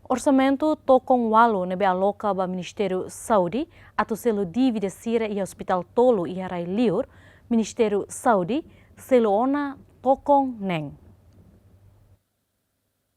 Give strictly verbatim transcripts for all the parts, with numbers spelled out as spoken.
Orsamentu tokon ualu ne'ebé aloka ba Ministériu Saúde atu selu dívida sira iha ospitál tolu iha rai-liur, Ministériu Saúde selu ona tokon neen.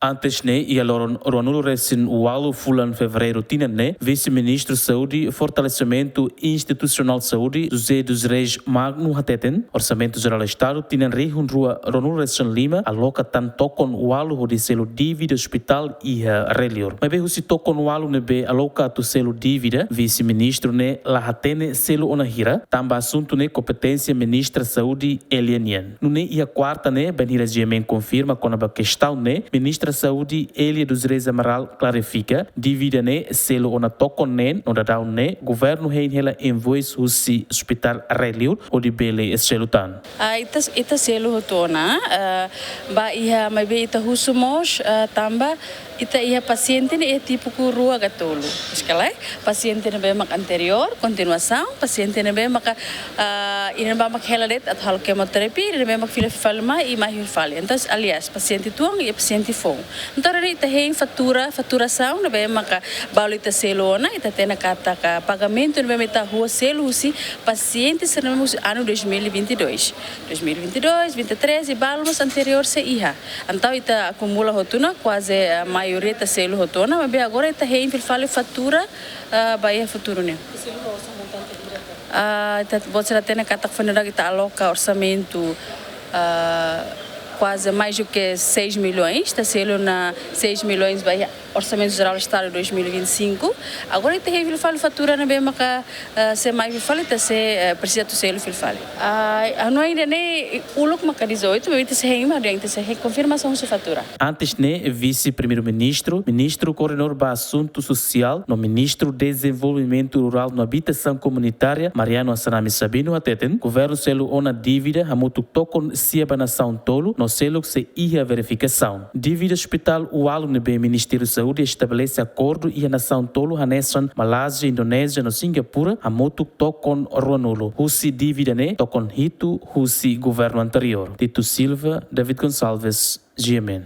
Antes ne'e, iha loron ruanulu resin ualu fulan Fevereiru tinan ne'e, Vise-Ministru Saúde Fortalesimentu Institusionál Saúde, José dos Reis Magno hateten, Orsamentu Jerál Estadu tinan rihun rua ruanulu resin lima aloka tan tokon ualu hodi selu dívida ospitál iha rai-liur. Maibé husi tokon ualu ne'ebé aloka atu selu dívida, Vise-Ministru ne'e la hatene selu ona hira, tanba asuntu ne'e kompeténsia Ministra Saúde Elia nian. Nune'e iha Kuarta ne'e, bainhira GMN konfirma kona-ba kestaun ne'e, Ministra Saúde Elia dos Reis Amaral klarifika, dívida ne'e selu ona tokon neen, no daudaun ne'e, governu hein hela invoice husi ospitál rai-liur, hodi bele selu tan. Ah, ita, ita selu hotu ona, ah, ba iha maibé ita husu mós, ah, tanba ita iha pasiente ne'e iha tipu ku rua ka tolu. Sekali, pasiente ne'ebé mak anteriór, kontinuasaun, pasiente ne'ebé maka, ah, ida ne'ebé mak hela de'it atu halo kemoterapia, ida ne'ebé mak fila fali mai, i mai fila fali. Entaun, aliás, pasiente tuan i pasiente foun. Entaun, ita hein fatura, faturasaun ne'ebé maka balu ita selu ona, ita hatene katak pagamentu ne'ebé mak ita hua selu husi pasiente sira ne'ebé husi anu dois mil e vinte e dois. Dois mil e vinte e dois, vinte e três, i balu mós anteriór sei iha. Entaun ita akumula hotu ona, kuaze, eh, maioria ita selu hotu ona, maibé agora ita hein fila fali fatura, eh, ba iha futuru ne'e. Ah, ita, buat sira hatene katak foin daudauk ita aloka orsamentu, ah, kuaze mais do que seis milhões, ita selu ona seis milhões ba iha Orsamentu Jerál Estadu dois mil e vinte e cinco. Agora ita hein fila fali fatura ne'ebé maka, ah, sei mai fila fali, ita sei, eh, presiza atu selu fila fali. Ah, anu ainda ne'e uluk maka dezoito, maibé ita sei hein, maibé ita sei hein konfirmasaun husi fatura. Antes ne'e, Vise-Primeiru-Ministru, Ministru Koordenadór ba Asuntu Sosiál, no Ministru Dezenvolvimentu Rurál no Abitasaun Komunitária, Mariano Assanami Sabino hateten, governu selu ona dívida hamutuk tokon sia ba nasaun tolu, no seluk sei iha verifikasaun. Dívida ospitál ualu ne'ebé Ministériu Saúde estabelese akordu iha nasaun tolu hanesan Malázia, Indonézia no Singapura, hamutuk tokon ruanulu. Husi dívida ne'e, tokon hitu husi governu anteriór. Tito Silva, David Gonçalves, GMN.